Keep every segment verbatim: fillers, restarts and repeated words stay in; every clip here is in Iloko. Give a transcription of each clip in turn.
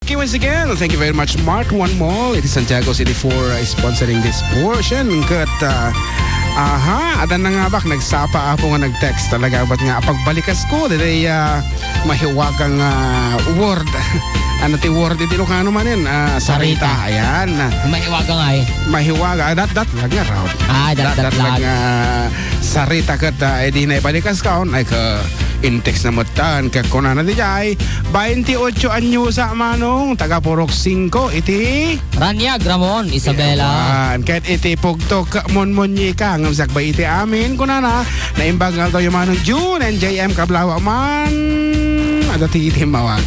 Okay, once again, thank you very much, Mart One Mall. It is Santiago City for, uh, sponsoring this portion. Ket, uh, aha, adda nangabak, nagsapa, Apo, nga nag-text. Talaga, ba't nga, pagbalikas ko, dito'y, uh, mahiwagang, uh, word. Ano ti word iti Ilocano manen? Uh, sarita. Sarita. Ayan. Mahiwaga nga eh. Mahiwaga. Ah, dat, dat lang nga, Rod. Ah, dat, dat, dat lang nga sarita ket, ah, idi naibalikas ka, on, ay, ka, in-text na met tan, ket kunana dijay, bainti otso anyos a manong, taga Purok Singko, iti Raniag, Ramon, Isabela. Ewan, ket iti pugto, ket munmunyi ka, ngem sakbay iti amin, kunana, naimbag nga aldaw, Manong June and J M, kablaw man, adda ti iti mawag.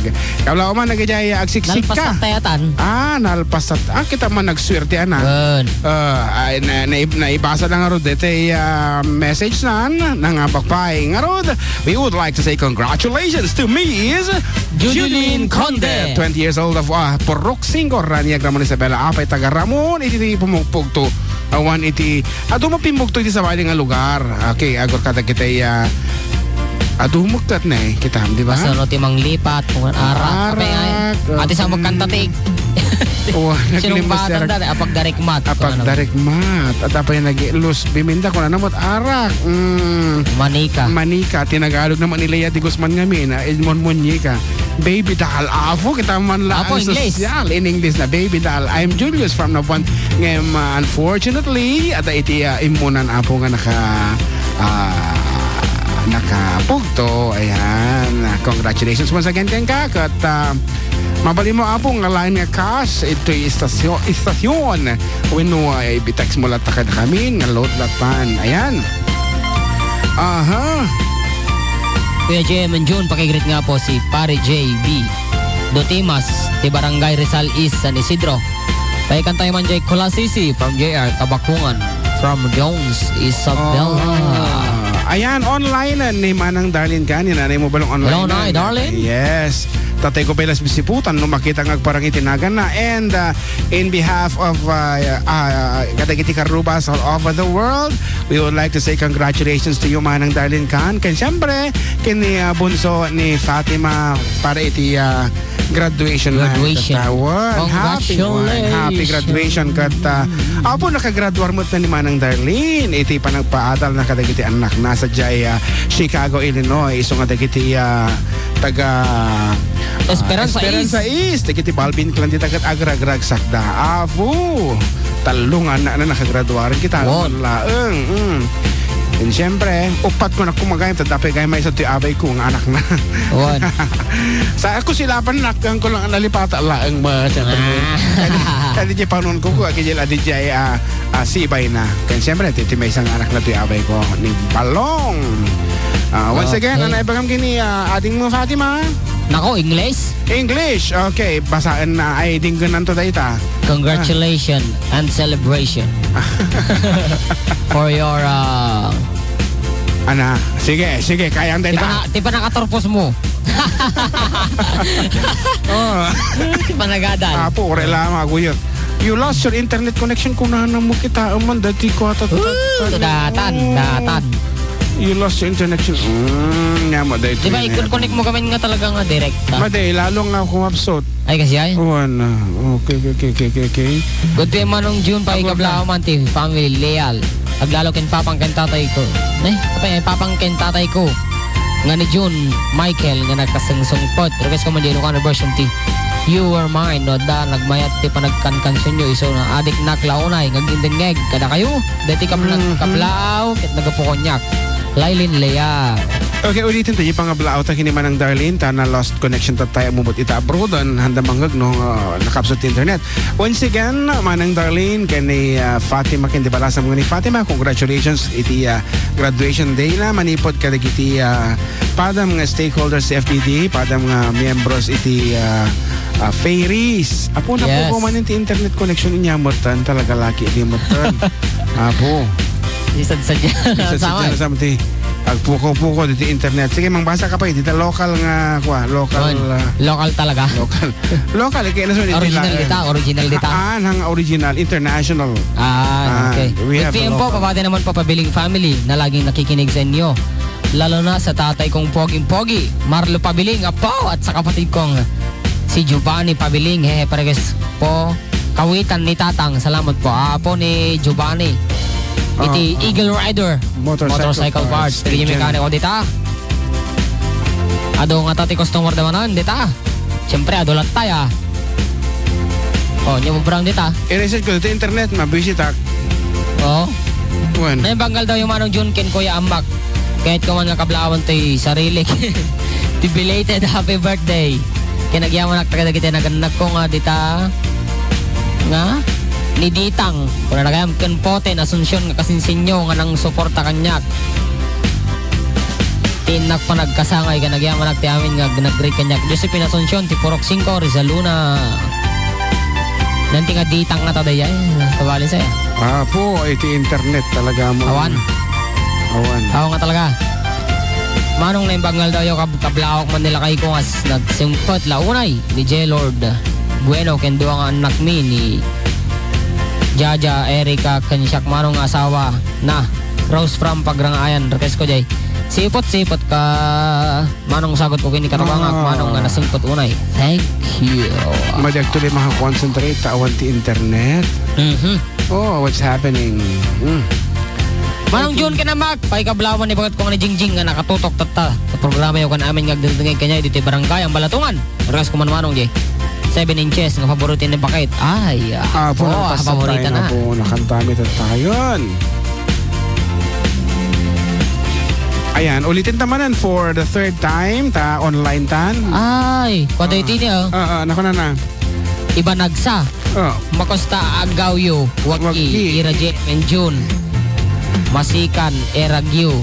Kablaw man, nagijay, agsiksik ka. Nalpasat tayatan. Ah, nalpasat. Ah, kita man nagsuwerte, ana. Wen. Ah, ay, na, na, naibasa na ngarud dito'y, ah, message nan, nangabak pay. Ngarud, we would like to say congratulations to Miss Judeline Judeline Conde, Conde. Twenty years old of, ah, Purok Singko, Raniag, Ramon Isabela. Apay taga Ramon, iti pumugpugto. Awan iti, adu mo pimmugto iti sabali nga lugar. Okay, agur ka dagiti, ah, adu mo ket ne, kita, di ba? Basta no ti manglipat, kung arak. Arak, apay nga, oo. Ati sa magkanta ti Oh, naglimbas Sinumbatan der-, da, apagdarikmat. Apagdarikmat. At apay nag-, lus, biminda ko na namot arak. Mm. Manika. Manika. Tinagalog naman ni Lea de Guzman ngamin, ah, Edmond Muñeca. Baby doll. Apo, kita man la Apo, ang English. Sosyal. In English na, baby doll. I'm Julius from Nabuan. Ngem, ah, unfortunately, at iti, ah, imunan apo nga naka, ah, nakapugto. Ayan. Congratulations once again, kenka. Kat, ah, Mabalin mo, Apo, nga lain nga kas ito'y istasyo-, istasyon. Wenno, ah, ibitext mo latta kadakami nga load latan. Ayan. Aha. Kuya J M and June, pakigreet nga po si Pare J B Dotimas, ti Barangay Rizal East, San Isidro. Paikan tayo man jay Kulasisi from J R Kabakungan, from Jones, Isabela. Ah, ayan, online ni Manang Darlene ka, ni Nanay mo balong online Hello, na? Nay, darling. Yes. Tatay ko pala bisiputan no makita nga agparang iti naganna. And, uh, in behalf of, uh, uh, kadagiti karrubas all over the world, we would like to say congratulations to you, Manang Darlene Can. Ken siyempre, ken ni, uh, bunso ni Fatima para iti, uh, graduation na Graduation. Tatawan. Happy one. Happy Congratulations. Graduation ket, uh, apo, nakagraduar met ni Manang Darlene iti panagpaadal na kadagiti annakna sadiay, uh, Chicago, Illinois. Isu nga dagiti, uh, taga, ah, Esperanza Esperanza East. East, dagiti Balbin clan ti taga agragragsakda. Apo, tallo nga annakna nakagraduaren kita Wow. man laeng. Mm. And siyempre, upat ko na kumagayam, ta dapay gayam maysa ti abay ko nga anak na. Wan. Sa ako sila pa, nakang ko lang nalipata laeng ba, siyempre. Ah. Kadi, kadi di panon ko, ko, kadi di, ah, ah, sibay na. Ken siyempre, ti, ti maysa nga anak na ti abay ko, ni Balong. Ah, once again, Okay. ano ibagam kini, ah, ading mo, Fatima? Nako, English? English. Okay, basaen na. Ay, dinggenan to dayta. Congratulations and celebration for your, uh, Ana, sige, sige, kayang Di pa dayta. na, di pa nakaturpos mo. Oh. Di pa nagadal. Apo, ore lang, aguyot. You lost your internet connection, kunana mo kita, aman, dati ko ata Ooh, datan, Oh. datan. You lost your internet connection. Mm, nga mo, dahil Di ba, ito na. I-connect mo kami nga talaga nga direkta? Madi, lalo nga kumapsot. Ay, kasi ay? Wan na. Okay, okay, okay, okay, okay, okay. Good day, Manong June, Ako paikabla na. man ti family Leal. Aglalo ken papang ken tatay ko. Eh, apa, eh, papang ken tatay ko. Nga ni June Michael nga nagkasengsongpet. Request ko man di Ilocano version ti You Were Mine. No, da, nagmayat ti panagkankansionyo. Isu na adik nak launay. Ngagindengngeg. Kada kayo. Deti kabla-, Mhm. kablaaw. Ket nagapu koniak. Lailin Lea. Okay, ulitin tayo pangablaaw ta kini Manang Darlene, ta na lost connection ta tayo mubot ita abroad, an handa mangeg no, uh, nakapsot ti internet. Once again, Manang Darlene, ken ni, uh, Fatima, ken di balasam nga ni Fatima, congratulations iti, uh, graduation day na, manipod kadagiti, uh, padam nga stakeholders ti F D D, padam nga miyembros iti, uh, uh, fairies. Apo, Yes. napuko man ti internet connection inya, mutan, talaga laki di mutan. Apo. Isad-sad yan. Isad-sad Sama. yan, sama ti agpukaw-pukaw diti internet. Sige, mangbasa ka pa, eh. Dita local nga, kwa, local, Kuwan. ah, Local talaga. local. Local, eh, kaya na sa Original dita, original dita. Ah, nang original, international. Ah, Ah, okay. we Good have a P M po, local. Pabati naman po, Pabiling family na laging nakikinig sa inyo. Lalo na sa tatay kong poging-pogi, Marlo Pabiling, apo, at sa kapatid kong Si Giovanni Pabiling, hehe, pareges po. Kawitan ni Tatang, salamat po. Apo ni Giovanni. Iti Ah, ah. Eagle Rider. Motorcycle Motorcycle parts. Parts. Tigil Agent. Mekaniko dita. Adu nga ta ti customer da manen, dita. Siyempre, adu latta, ah. Oh, nya mo brang dita. I-reset ko dito internet, mabisi tak. Oo. Wen. Naibanggal daw yung Manong Jun ken Kuya Ambak. Kahit ko man nga kablawan to'y sarili. Ti belated happy birthday. Kinagyamanak ta kadagiti nagannak ko nga dita nga ni Ditang. Kuna na kayam ken Poten Asuncion nga kasinsinyo nga nang suporta kanyak. Ti innak panagkasangay kanagyamanak ti amin nga nag-greet kanyak. Josephine Asuncion, ti Purok singko, Rizal Luna. Nanti nga Ditang nga ta dayay. Tabali saya. Apo, iti internet talaga mo. Awan. Awan. Awan nga talaga. Manong naimbag nga aldaw, kab-, kablaok man nila kay ko nga s-, nagsingpet la unay ni J Lord Bueno ken dua nga annakmi ni Jaja, Erica, ken siak manong nga asawa na Rose from Pagrangayan. Request ko jay. Sipot-sipot ka. Manong sagot ko kini katubangak, Ah. Manong nga nasingpet unay. Thank you. Madi agtuloy makakonsentrate, ta awan ti internet. Mhm. Oh, what's happening? Hmm. Manong Jun, kinamak, paikablawan ni bagat ko nga ni Jingjing nga nakatutok tatta. Sa programa yo kan amin nga agdengdengeg kanya dito'y barangay, ang Balatungan. Request ko man Manong Jay. Seven inches nga paborito ni Bakit. Ay, ah, Ah, po, oh, nagpasok paborito tayo na. Na po, nakanta mi tattayon. Ayan, ulitin ta manen for the third time, ta online tan. Ay, kuwada Ah. iti niya, oh. Ah, ah, naku na na. Ibanagsa. Oh. Makosta agawyo, wagi, wagi. Ira J M and June. Masikan, Eragyo.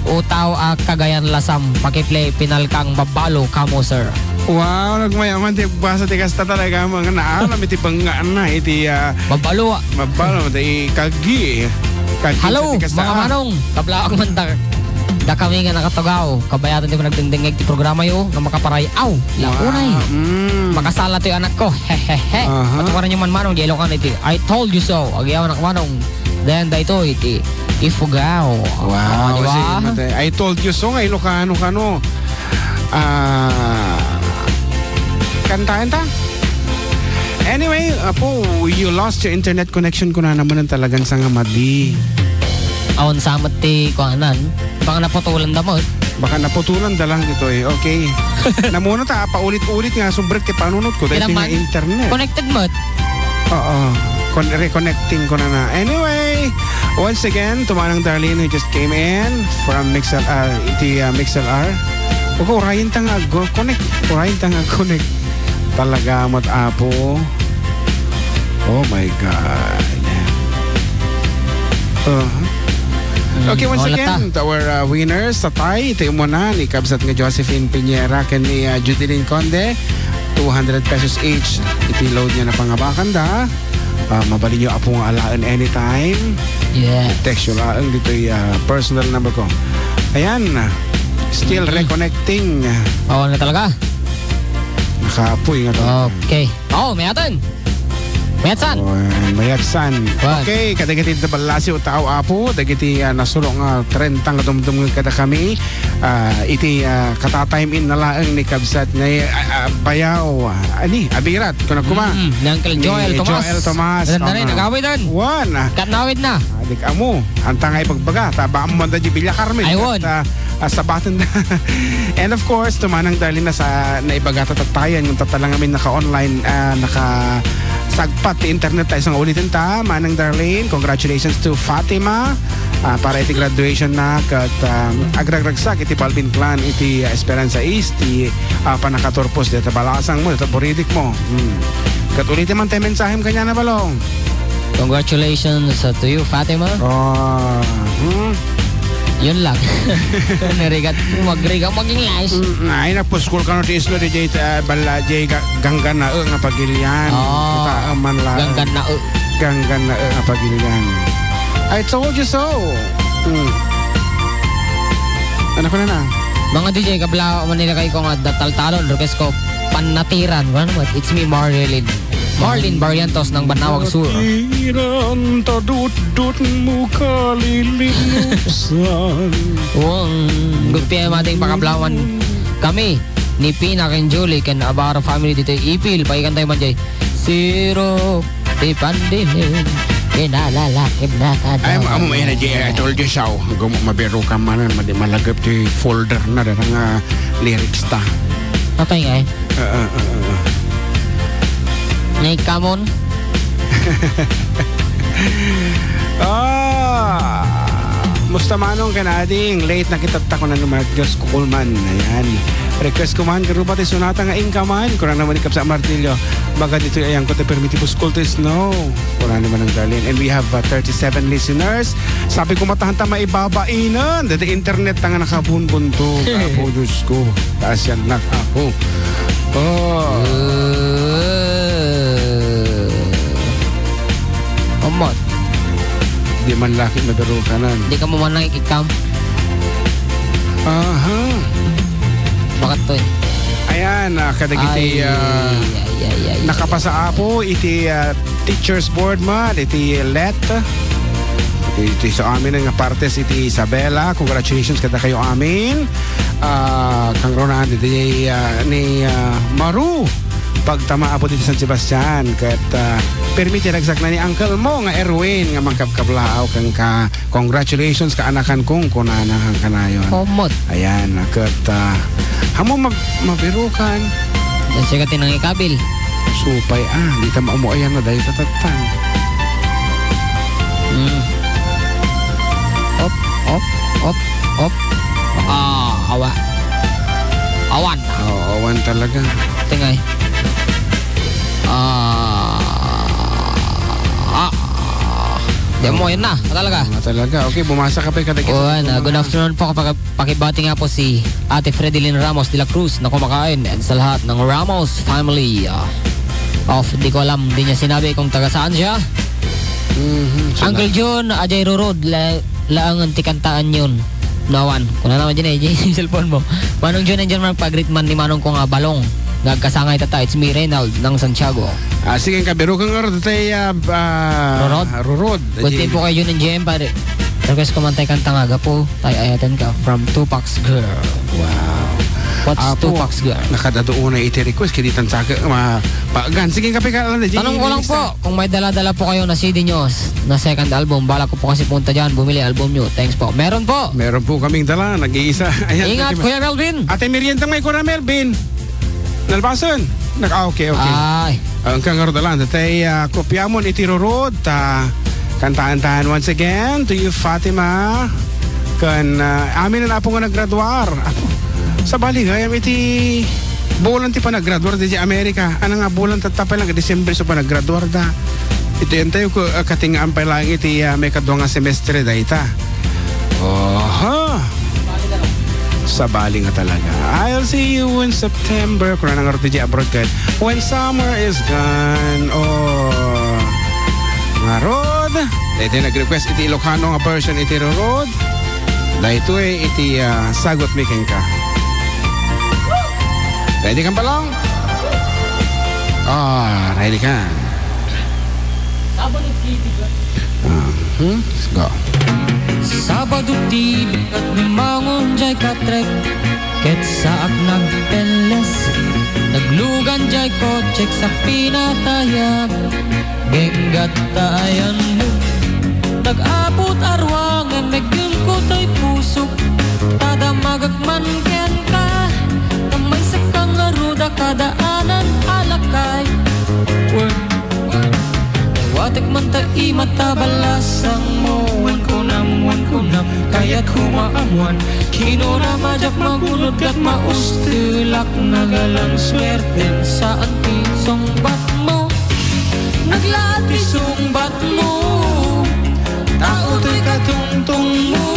Utaw a Cagayan Lasam, pakiplay pinalkang mabalo kamo, sir. Wow, nagmayaman ti basa ti kasta talaga, mga naaram iti banggaan na, iti, ah, Mabalo, ah. Mabalo, iti kagi, eh. Kagi Hello, sa ti kasta, mga ah. Manong. Kablaak man da, da kami nga nakatugaw. Kabayatan ti panagdengdengeg ti programa yo, nga makaparay-aw. Wow. Launay. Mm. Makasala to'y anak ko. Hehehe. Aha. Patukaran yo man, Manong, di Ilocano iti I told you so. Agiyaw anak, Manong. Then, daytoy iti Ifugao. Wow, Ah, di ba? Sige, mate. I told you so nga Ilocano kano. Ah, kantaen ta? Anyway, apo, you lost your internet connection, kunana manen talagan sa nga madi. Awan sa met ti kuanan. Baka naputulan da met. Baka naputulan da lang ditoy. Okay. Namuna ta, paulit-ulit nga, subrek ti panunot ko, dahil Kailangan nga internet. Connected met. Oo. Con-, reconnecting ko na na. Anyway, once again, to Manang Darlene who just came in from Mixel, ah, iti, ah, Mixel R. Urayen ta nga ag-connect. Urayen ta nga ag-connect. Talaga, mat apo. Oh my God. Uh-huh. Mm, okay, once again, to our, uh, winners, sa tie, iti umuna ni Kabsat nga Josephine Piñera ken ni, uh, Judeline Conde, two hundred pesos each. Iti load nga napangabakan da. Ah, mabalin yo, apo, nga alaen anytime. Yes. Text yo laeng ditoy, ah, personal number ko. Ayan. Still Mm-hmm. reconnecting. Awan na talaga. Nakaapoy nga to. Okay. Oh, mayatan. Mayatsan. Oh, mayatsan. Wan. Okay, kadagiti balasi o tao, apo, dagiti, ah, nasulo nga trenta nga dumdum kadakami. Ah, iti, ah, katatime in na laeng ni Kabsat nga, ah, ah, bayaw, ah, ani, abirat, kuna kuma. Mm, ni Uncle Joel Ni Tomas. Joel Tomas, Ganda rin, tama. Nagawidan. Wan, ah. Katnawid na. Adik amo, anta nga ipagbaga, ta ba amo man da di Villa Carmen. Ay, wan. Kat, ah, ah, sabaten na. And of course, to Manang Darlene na sa naibaga ta tattayan, yung tatalang amin naka-online, ah, naka-sagpat ti internet tayo sa ulitin ta. Manang Darlene, congratulations to Fatima. Ah, para iti graduation na ket, ah, agragragsak iti Balbin Clan iti, ah, Esperanza East ti, ah, pannakaturpos dita balasang mo, dita buridik mo. Hmm. Ket ulitem man ti mensahem kaniana, Balong. Congratulations, uh, to you, Fatima. Ah, hmm. Yun lang. Narigat, magrigat, maging nice. Mm, ay, napuskol kano ti isla di jay, ah, bala, jay ga-, ganggan na, eh, nga pagilian. Oh, kita, ah, man lang. Ganggan na, eh. Ganggan na, eh, nga pagilian. I told you so. Hmm. Ano ko na na? Mga D J, kabla, Manila kayo ko nga dataltalon, request ko, Panatiran. Ano naman? It's me, Marlene. Marlene Barrientos ng Banawag Sur. Panatiran, tadutdut mo kalilinusan. Wang, good P M ating pakablawan kami. ni Pina ken Julie ken Abaro family ditoy Ipil. Paikantay man jay, "Sirok ti pandemig, kinalalakim na ka." Ay, amo, amo, yan, I told you so. Gumo, mabirukan man, madi malagip ti folder na, dada nga lyrics ta. Okay nga eh. Ah, ah, ah, ah, ah. Nay, come on. Ah! Musta manong ken ading? Late na kita ta kunan ni Mark Dios Kukulman. Ayan. Request ko man, karuba ti sonata nga inka man. Kuna naman ni Kapsa Martillo. Baga ditoy ayan ko ti permi ti puskol ti snow. Kuna naman ang dalin. And we have, uh, thirty-seven listeners. Sabi ko, matahan ta maibabainan. Dati internet ta nga nakabunbuntog. Apo, Diyos ko. Taas yan na. Apo. Oh. Amot. Di man laki mabirukanan. Di ka mo man nakikikam. Aha. Bakit to eh? Ayan, ah, kadagiti, Ay, ah, ay, ay, ay, ay. nakapasa, Apo, iti, ah, teacher's board man, iti let. Iti sa amin nga partes iti Isabela. Congratulations kada kayo amin. Ah, kangrunan iti, ah, ni, ah, Maru. Pagtama, Apo, dito San Sebastian. Ket, ah, permi ti ragsak na ni uncle mo nga Erwin nga mangkabkablaaw kenka. Congratulations, kaanakan kong kunana kanayon. Omot. Ayan, ket, ah, amo mab-, mabirukan. Kasi ka tinangikabil. Supay, ah, di ta maamuayan na dahil tatatang. Mm. Op, op, op, op. Ah, awa. Awan. Oo, awan talaga. Tingay. Ah, ah, di mo, yan na. Talaga. Nga talaga. Okay, bumasa ka pa yung kadagit. Oh, ano, good afternoon po, kapag Pakibati nga po si Ate Fredeline Ramos de la Cruz na kumakain, and sa lahat ng Ramos family, ah, of, di ko alam, di niya sinabi kung taga saan siya. Mhm, sila. Uncle John, ajay rurod, la-, laangan ti kantaan yun. Nawan, kuna naman dyan eh, dyan yung cellphone mo. Manong John and John Mark, pag-greet man ni Manong ko nga balong. Nagkasangay tata, it's me, Reynald, ng Santiago. Ah, sige, kabirukan nga rurod, tay, ah, ah, Rurod? Rurod. Good day po kay John and Jem, pare. Request ko man tay kanta nga, Gapu. Tay, ayatan ka from Tupac's Girl. Wow. What's Apo, Tupac's Girl? Nakadado una iti request, kinitan sa akin, ma-, paagan. Sige, kape ka lang, Tanong ko lang po, kung may dala-dala po kayo na C D nyo s-, na second album, bala ko po kasi punta dyan, bumili album nyo. Thanks po. Meron po. Meron po kaming dala, nag-iisa. Ayan, Ingat, Ate Ma-, Kuya Melvin. Ate Miriam, tang may kuna, Melvin. Nalpason. Nag-, ah, okay, okay. Ay. Ang kangardalan, tay, ah, kopyamon iti rurod, ta, kantaan-taan once again to you, Fatima. Kan, ah, amin na po nga naggraduar. Apo, sabali gayam iti bulan ti panaggraduar di Amerika. Ano nga bulan tattapay lang, December so panaggraduar da. Iti entayo ko, ah, katingaan pa lang iti, ah, may kadwa nga semestre da ita. Oho. Sabali nga talaga. I'll see you in September. Kuna na nga rod ti abroad ket When Summer Is Gone. Oh. Ngarud. Daytoy nag-request iti Ilocano nga version iti rurod. Daytoy iti, ah, sagot mi kenka. Ready kan, Palong? Ah, ready kan. Sabado T V ka. Ah, hmm? Go. Sabado T V ket ni Mangon jay katrek, ket saak nagpelles. Naglugan jay kotsek sa pinatayab. Genggat ta ayanmo. Nag-aput a ruangen, meggengko toy pusok. Ta damagek man kenka. Ta maysa ka ngarud a kadaanan a lakay. Wen, Dawatek man ta imata balasangmo, wen kunam, wen kunam, kayat ko maamuan. Kinuna madiak magunod ket maustelak, nagalang suerten saan ti sungbatmo. Naglaat ti sungbatmo, tao toy katungtongmo.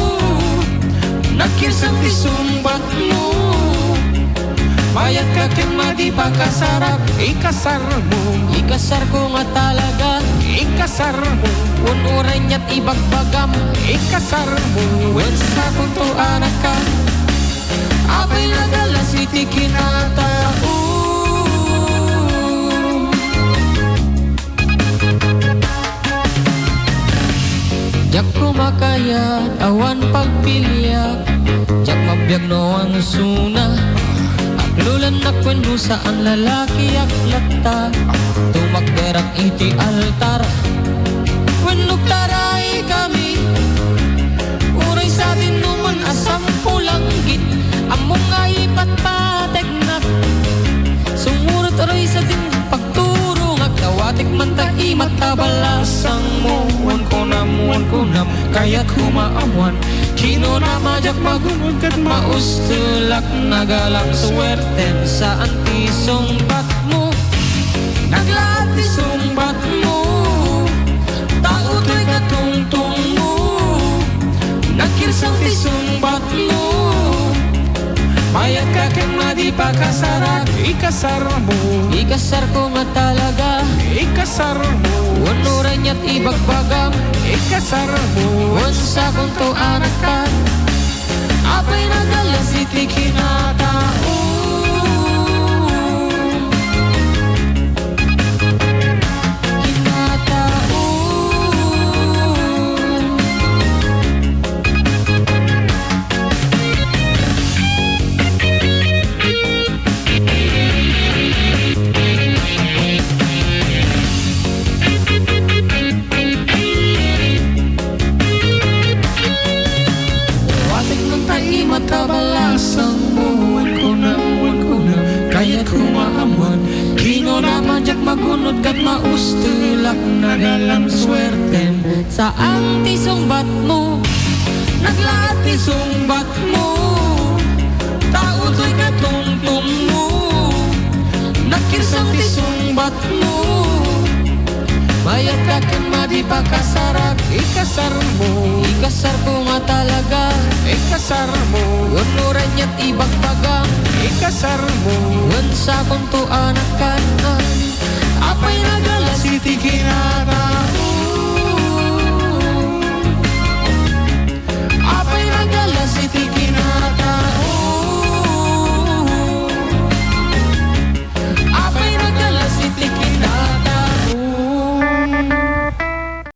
Nagkirsem ti sungbatmo. Mayat ka ken madi pakasarak, ikasarmo. Ikasarko nga talaga. Ikasarmo. Uray niat ibagbagam. Ikasarmo. Wen sa punto anak ka. Apay nagalas iti kinatao. Diak kumakayat awan pagpiliak, diak mabiag no awan usuna. A Lulannak wenno saan, lalakiak latta. Tumakderak iti altar wenno agtaraykami. Uray sadin no man a sampulanggit, ammom nga ipatpategnak. Sumurot uray sadin pagturongak, dawatek man ta imat ta balasangmo. Wen kunam, wen kunam, kayat koma ammoan. Kinunam a diak magun-od ket maustelak, nagalam suerten saan ti sungbatmo. Naglaat ti sungbatmo, ta utoy katungtungmo. Nagkirsang ti sungbatmo. Mayat ka ken madi pakasarak, ikasarmo. Ikasarko nga talaga. Ikasarmo. Wenno raniat ibagbagam. Ikasarmo. Wen sakonto a nakkan. Apay nagalas iti kinatao. Kinatao. Watek man ta imat ta balasangmo, wen kunam, wen kunam, kayat koma ammoan. Kinunam a diak magun-od ket maustelak, nagalam suerten saan ti sungbatmo. Naglaat ti sungbatmo, ta utoy katungtungmo. Nagkirsang ti sungbatmo. Mayat ka ken madi pakasarak. Ikasarmo. Ikasarko nga talaga. Ikasarmo. Wenno raniat ibagbagam. Ikasarmo. Wen sakonto a nakkan.